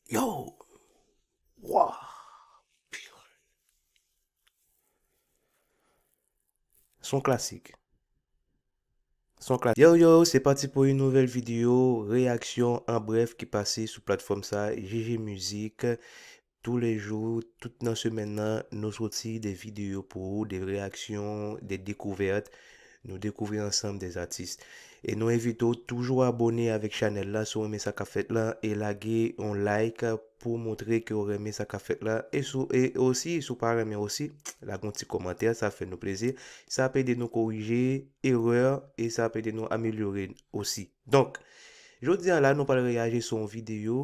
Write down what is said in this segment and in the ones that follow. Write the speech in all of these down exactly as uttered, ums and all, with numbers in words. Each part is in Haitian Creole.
Yo! Wa! Son klasik. Son klasik. Yo, yo, se pati pou yon nouvèl videyo, reyaksyon an brèf ki pase sou platfòm sa, J J Music. Tou lè jou, tout nan semèn nan, nou soti de videyo pou ou, de reyaksyon, de dekouvèt. Nou dekouvri ansanm de atis. E nou envite w toujou abone avèk chanèl la, si w renmen sa k ap fèt la, e lage yon like pou montre ke w renmen sa k ap fèt la. E si w, e osi, si w pa renmen osi, lage yon ti kòmantè, sa fè nou plezi. Sa ap ede nou korije erè, e sa ap ede nou amelyore osi. Donk, jodi a la, nou pral reyaji sou yon videyo,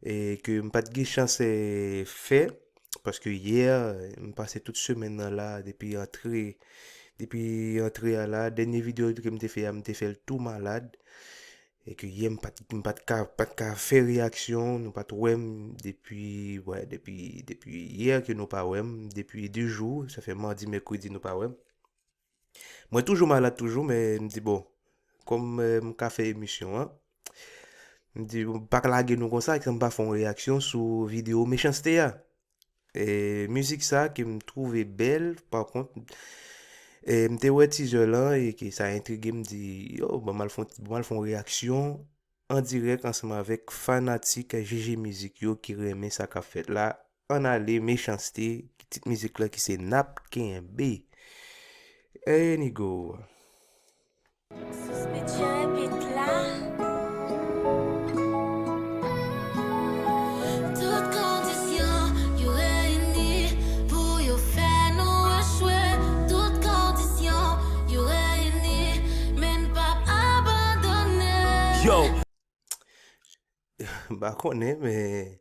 e ke m pa t gen chans, e, fè, paske yè, m pase tout semèn nan la, depi antre, depi antre a la, dènye videyo ke m te fè a, m te fè l tou malad. E ke yè, m pa t, m pa t ka, pa t ka fè reyaksyon, nou pa t wè m depi, wè, depi, depi yè ke nou pa wè m, depi de jou, sa fè madi, mèkredi nou pa wè m. Mwen toujou malad toujou, men m di, bon, kòm, eh, m ka fè emisyon an, m di, bon, m pa ka lage nou konsa, san m pa fè yon reyaksyon sou videyo Mechanste a. E, mizik sa ke m twouve bèl, pa kont, e, m te wè teaser lan e ke sa entrige m, di, yo, ban m al fè, ban m al fè yon reyaksyon an dirèk ansanm avèk fanatik J J Mizik yo ki renmen sa k ap fèt la. Ann ale, Mechanste, tit mizik la ki se N ap kenbe. Anywho. Suspicion bit la. Tout kondisyon yo reyini pou yo fè nou echwe. Tout kondisyon yo reyini, men n p ap abandone. Yo! M pa konnen, men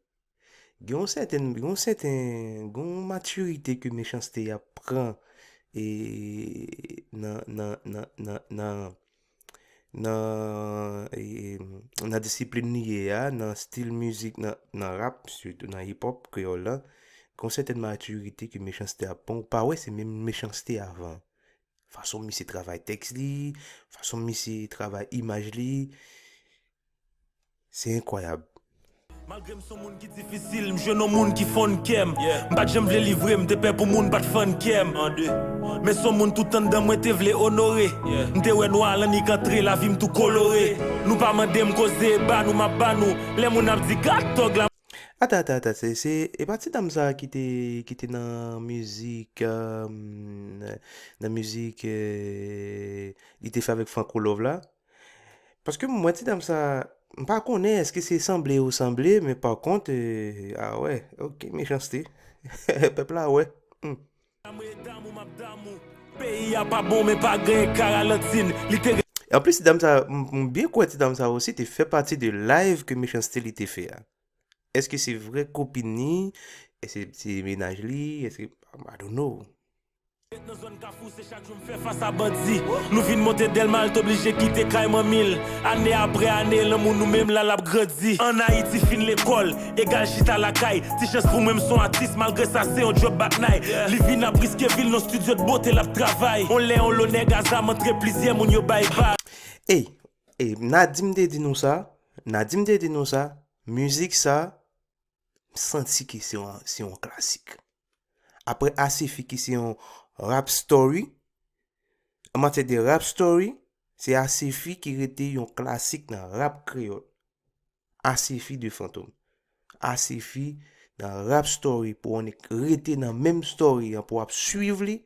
gen yon sèten, gen yon sèten, gen yon matirite ke Mechanste ap pran, e, nan, nan, nan, nan, nan, nan, e, nan disiplin li ye a, nan stil mizik, nan, nan rap, sitou nan hip hop kreyòl la. Gen yon sèten matirite ke Mechanste ap pran. Ou pa wè se menm Mechanste avan. Fason misye travay tèks li, fason misye travay imaj li, se enkwayab. Malgre m s on moun ki difisil, m jwenn on moun ki fonn kè m. Yeah. M pa t janm vle livre, m te pè pou moun pa t fann kè m. An de. Men s on moun tout anndan mwen te vle onore. Yeah. M te wè nwa a l annik antre, lavi m tou kolore. Nou pa mande m koze, ba nou m ap ba nou. Lè moun ap di gad tòg la. Ata, ata, ata, se, se, e pa ti dam sa ki te, ki te nan mizik, euh, nan mizik, euh, li te fè avèk Franco Love la? Paske m wè ti dam sa, m pa konnen èske se sanble yo sanble, men pa kont, euh, a wè, ok, Mechanste. Pèp la wè. Hmm. Damou e damou, m ap damou. Peyi a pa bon, men pa gen ka ralanti n. Li te Anplis, ti dam sa, m, m byen kwè ti dam sa osi te fè pati de live ke Mechanste li te fè a. Èske se vrè kopin li? Èske se mennaj li? Èske, I don't know. Ret nan zòn Kafou, se chak jou m fè fas a bandi. Nou vin monte Dèlma, l t oblije kite kay manmi l. Ane apre ane, lanmou nou menm la, l ap grandi. An Ayiti, fin lekòl, egal chita lakay. Ti chans pou mwen, m s on atis, malgre sa, se yon djòb batnay. Li vin ap riske vi l nan estidyo de bote, l ap travay. On lè, on lo nèg a zam antre plizyè moun, yo bay bal. Ey, ey, Nadim te di nou sa, Nadim te di nou sa, mizik sa, m santi ke se yon, se yon klasik. Apre Asefi ki se yon rap story, an matyè de rap story, se Asefi ki rete yon klasik nan rap kreyòl. Asefi de Fantom. Asefi nan rap story pou annik rete nan menm story an pou ap swiv li.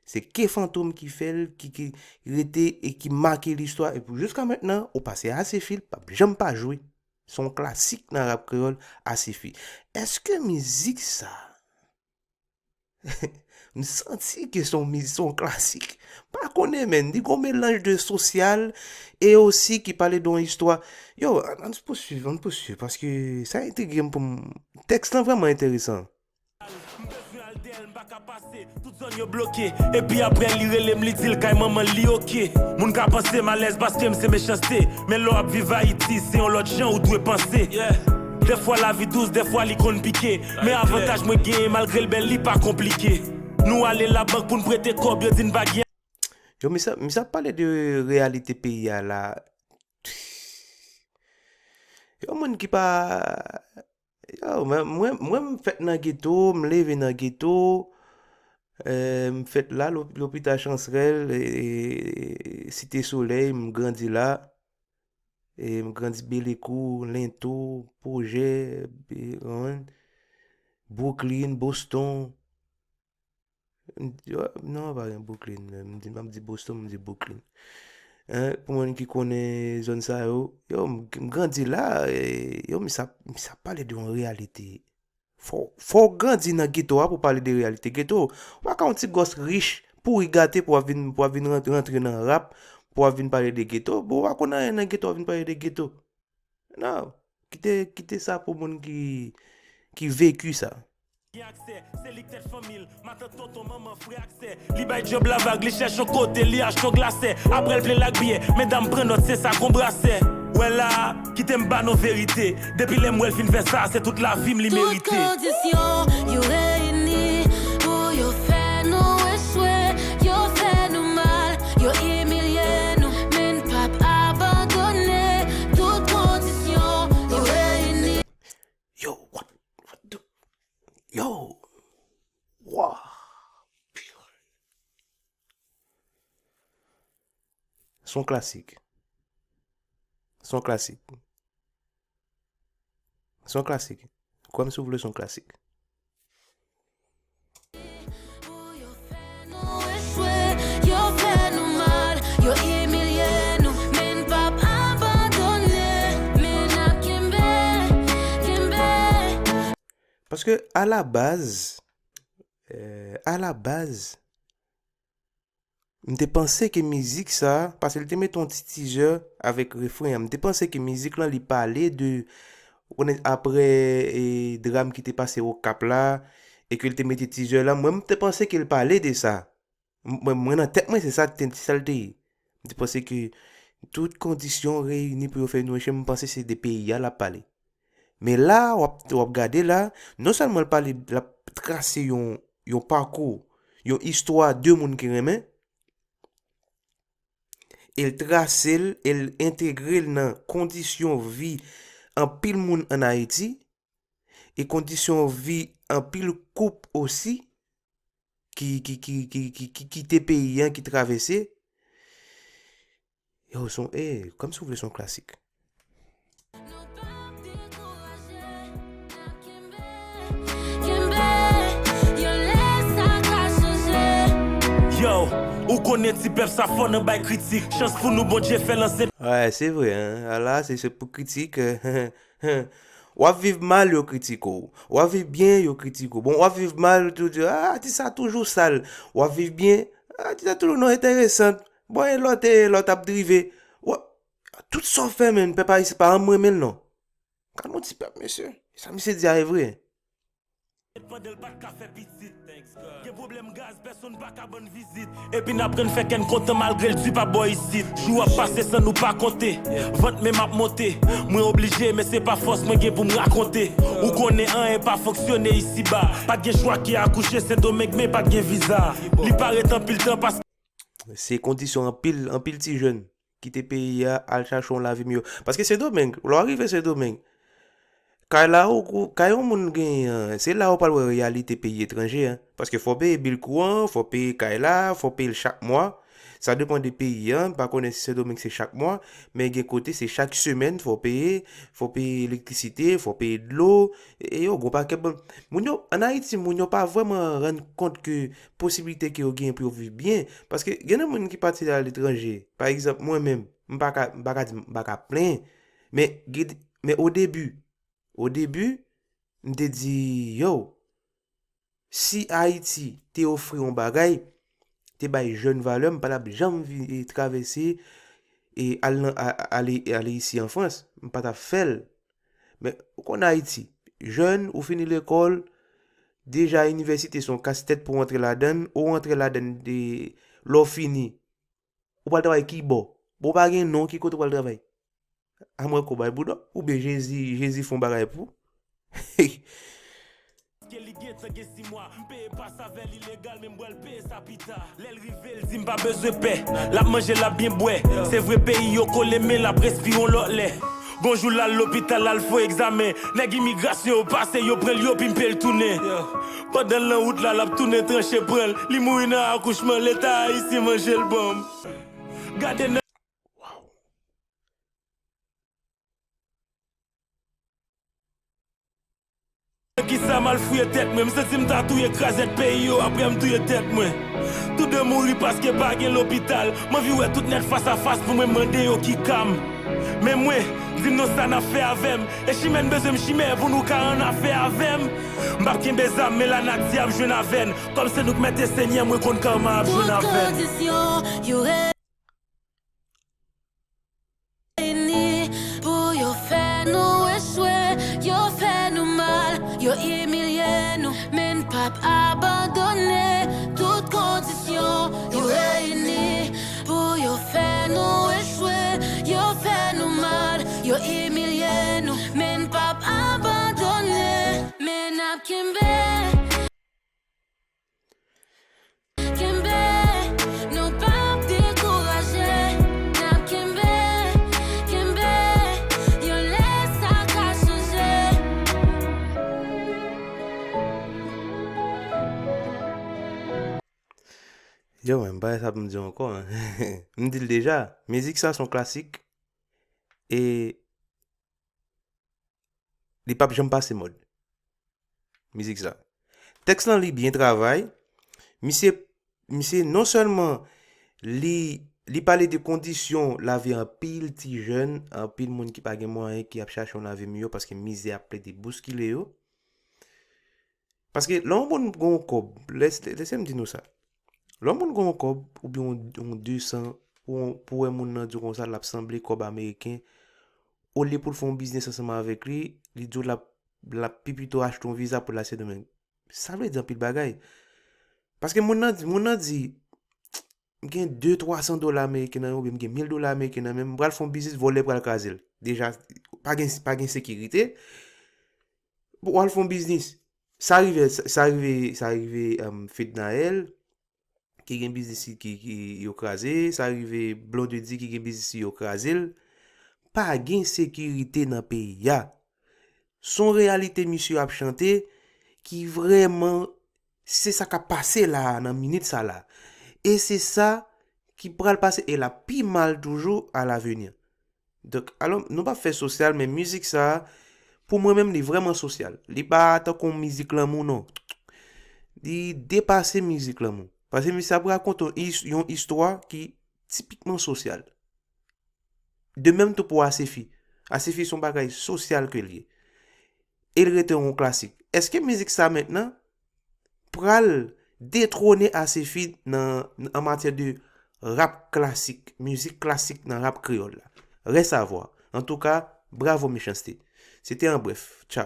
Se ke Fantom ki fè l, ki, ki rete e ki make listwa. E pou jiska mentnan, ou pase Asefi, l p ap janm pa jwe. Se yon klasik nan rap kreyòl, Asefi. Èske mizik sa M santi ke se yon miz, se yon klasik. Pa konnen, menn. Li gon melanj de sosyal e osi ki pale de yon istwa. Yo, ann, ann pouswiv, ann pouswiv, paske sa entrige m pou m, tèks lan vrèman enteresan. M bezwen al dèyè l, m pa ka pase. Tout zòn yo bloke. Epi apre, li rele m, li di l kay manman l, li oke. Moun ka panse m alèz paske m se Mechanste. Men lè w ap viv Ayiti, se yon lòt jan ou dwe panse. Yeah. Dèfwa lavi dous, dèfwa li konn pike. Men avantaj mwen genyen, malgre l bèl, li pa konplike. Nou ale labank pou n prete kòb, yo di n pa gen. Yo, misye, misye ap pale de reyalite peyi a la. Yon moun ki pa, Yo, mwen, mwen, mwen, m fèt nan geto, m leve nan geto, eh, m fèt la, lop-, lopital Chansrèl, eh, Site Solèy, m grandi la. Eh, m grandi Belekou, Lento, Pwojè, eh, Brooklyn, Boston. M di, oh, non, pa gen Brooklyn, men. M di, m ap di Boston, m di Brooklyn. Hein, pou moun ki konnen zòn sa yo, yo, m, m grandi la, eh, yo, m sa, m sa pale de yon reyalite. Fò, fò w grandi nan geto a pou pale de reyalite geto. Ou pa ka yon ti gòs rich, pouri gate pou w ap vin, pou w ap vin rant-, rantre nan rap, pou w ap vin pale de geto. Bon, ou pa konn anyen nan geto, w ap vin pale de geto. Non, kite, kite sa pou moun ki, ki veki sa. Gen aksè, se li k tèt fanmi l, matant, tonton, manman, frè ak sè. Li bay djòb la vag, li chèche yon kote, li achte yon glasè. Apre l plen l ak biyè, medam pran nòt, se sa k on brasè. Wè la, kite m ba nou verite. Depi lè m wè l fin fè sa, se tout lavi m li merite. Tout kondisyon yo reyini pou yo fè nou echwe, yo fè nou mal, yo imilye nou, men n p ap abandone. Tout kondisyon yo reyini. Yo, what, what the, yo, wow. Se yon klasik. Se yon klasik. Se yon klasik. Kwè m si w vle, se yon klasik. Pou yo fè nou echwe, yo fè nou mal, yo imilye nou, men n p ap abandone, men n ap kenbe, kenbe. Paske a la baz, eh, a la baz, m te panse ke mizik sa, paske l te mete yon ti teaser avèk refren an, m te panse ke mizik lan li pale de, ou konnen, apre, e, dram ki te pase Okap la, e ke l te mete teaser la, mwen m te panse ke l pale de sa. M-, mwen, mwen nan tèt mwen, se sa te, se sa l te ye. M te panse ke tout kondisyon reyini pou yo fè nou echwe, m panse se de peyi a l ap pale. Men la, w ap, w ap gade la, non sèlman l pale, l ap trase yon, yon pakou, yon istwa de moun ki renmen, e l trase l, e l entegre l nan kondisyon vi anpil moun ann Ayiti, e kondisyon vi anpil koup osi, ki, ki, ki, ki, ki, ki kite peyi an, ki travèse. Yo, se yon, eh, kòmsi w vle, se yon klasik. Nou p ap dekouraje, n ap kenbe, kenbe, yon lè sa ka chanje. Yo, ou konnen ti pèp sa fò nan bay kritik. Chans pou nou, Bondye fè lanse. Wè, se vre, hein. Ala, se, se pou kritik. W ap viv mal, yo kritike w. W ap viv byen, yo kritike w. Bon, w ap viv mal, yo di, ah, atis sa toujou sal. W ap viv byen, ah, atis sa toujou non enteresan. Bon, e lòt, e lòt ap drive. W ap, tout sa w fè, menm, pèp ayisyen pa janm renmen l, non. Gad yon ti pèp, mesye. Sa misye di a e vre. Pandan l pa t ka fè pitit. Gen pwoblèm gaz, pèsonn pa ka ban n vizit. Epi n aprann fè kè n kontan malgre l di pa bò isit. Jou ap pase san nou pa konte. Vant menm ap monte. Mwen oblije, men se pa fòs mwen gen pou m rakonte. Ou konnen anyen pa fonksyone isiba. Pa t gen chwa ki akouche Sendomeng, men pa t gen viza. Li parèt anpil tan paske Se kondisyon anpil, anpil ti jèn kite peyi a, al chache yon lavi miyò. Paske Sendomeng, lè w rive Sendomeng, kay la ou, ou, kay yon moun genyen an, se la ou pral wè reyalite peyi etranje an. Paske fò w peye bil kouran, fò w peye kay la, fò w peye l chak mwa. Sa depann de peyi an, m pa konnen si Sendomeng se chak mwa, men gen kote se chak semèn fò w peye, fò w peye elektrisite, fò w peye dlo, e, e yo, gon pakèt bon. Moun yo, ann Ayiti, moun yo pa vrèman rann kont ke posiblite ke yo genyen pou yo viv byen. Paske gen de moun ki pati aletranje. Pa egzanp, mwen menm, m pa ka, m pa ka di, m pa ka plenyen. Men, gen, men o debi, o debi, m te di, yo, si Ayiti te ofri yon bagay, te bay jèn valè, m pa t ap janm vi-, travèse e al nan, a-, a-, ale, ale isi an Frans. M pa t ap fè l. Men, ou konn Ayiti, jèn, ou fini lekòl, deja inivèsite se yon kastèt pou w antre ladan l, ou antre ladan l de, lè w fini, ou pral travay ki bò? Bon, ou pa gen non, ki kote w pral travay? Amwè kò bay bouda, oubyen Jezi, Jezi fè yon bagay pou ou. Ke li gentan gen sis mwa, m peye pas avè l ilegal, men m bwè l peye sa pita. Lè l rive, l di m pa bezwen pè. L ap manje, l ap byen bwè. Se vre peyi yo kole, men l ap respire yon lòt lè. Gon jou l al lopital, l al fè yon egzamen. Nèg imigrasyon yo pase, yo pran l, yo pimpe l tounen. Pandan l nan wout la, l ap tounen tranche pran l. Li mouri nan akouchman, Leta ayisyen manje l ban m. Gade nan Kisa m al fouye tèt mwen? M santi m ta touye krazèt peyi yo, apre m touye tèt mwen. Toude mouri paske pa gen lopital. M anvi wè tout nèt fas a fas pou mwen mande yo ki ka m. Men mwen, di m non sa n ap fè avè m. E chimè n bezwen m chimè pou nou ka annafè avè m. M p ap kenbe zam, men lanati ap jwenn avè n. Kòm se nou k mèt e senyè, mwen konn karma ap jwenn avè n. Pou yo fè nou echwe, yo fè nou mal, yo imilye nou, men n p ap abandone. Tout kondisyon yo reyini pou yo fè nou echwe, yo fè nou mal, yo imilye nou, men n p ap abandone. Men n ap kenbe. Kenbe, nou p ap dekouraje. N ap kenbe, kenbe, yon lè sa ka chanje. Yo, men, m pa sa pou m di ankò, en. M di l deja, mizik sa se yon klasik. E li p ap janm pase mòd. Mizik sa. Tèks lan li byen travay. Misye, misye non sèlman li, li pale de kondisyon lavi anpil ti jèn, anpil moun ki pa gen mwayen, ki ap chache yon lavi miyò paske mizè ap plede bouskile yo. Paske lè yon moun gen yon kòb, lè, lè, lese m di nou sa. Lè yon moun gen yon kòb, oubyen yon, yon de san, pou, pou wè moun nan di w konsa, l ap sanble kòb ameriken, olye pou l fè yon biznis ansanm avèk li, li di w l ap, l ap pi pito achte yon viza pou l al Sendomeng. Sa vle di anpil bagay. Paske moun nan di, moun nan di, m gen de, twa san dola ameriken nan men m, oubyen m gen mil dola ameriken nan men m, m pral fè yon biznis, vòlè pral kraze l. Deja, pa gen, pa gen sekirite. Bon, w al fè yon biznis. Sa rive, sa, sa rive, sa rive, um, Fednaelle, ki gen biznis ki, ki yo kraze, sa rive Blondedy ki gen biznis yo kraze l. Pa gen sekirite nan peyi a. Se yon reyalite misye ap chante ki vrèman se sa k ap pase la a, nan minit sa la. E se sa ki pral pase, e l ap pi mal toujou alavenir. Donk, alò, nou p ap fè sosyal, men mizik sa a, pou mwen menm, li vrèman sosyal. Li pa tankou yon mizik lanmou, non. Li depase mizik lanmou. Paske mizik sa ap rakonte yon is-, yon istwa ki tipikman sosyal. De menm tou pou Asefi. Asefi se yon bagay sosyal ke l ye. E l rete yon klasik. Èske mizik sa mentnan pral detwone Asefi nan, an matyè de rap klasik, mizik klasik nan rap kreyòl la? Reste à voir. Antouka, bravo Mechanste. Se te an brèf. Tchaw.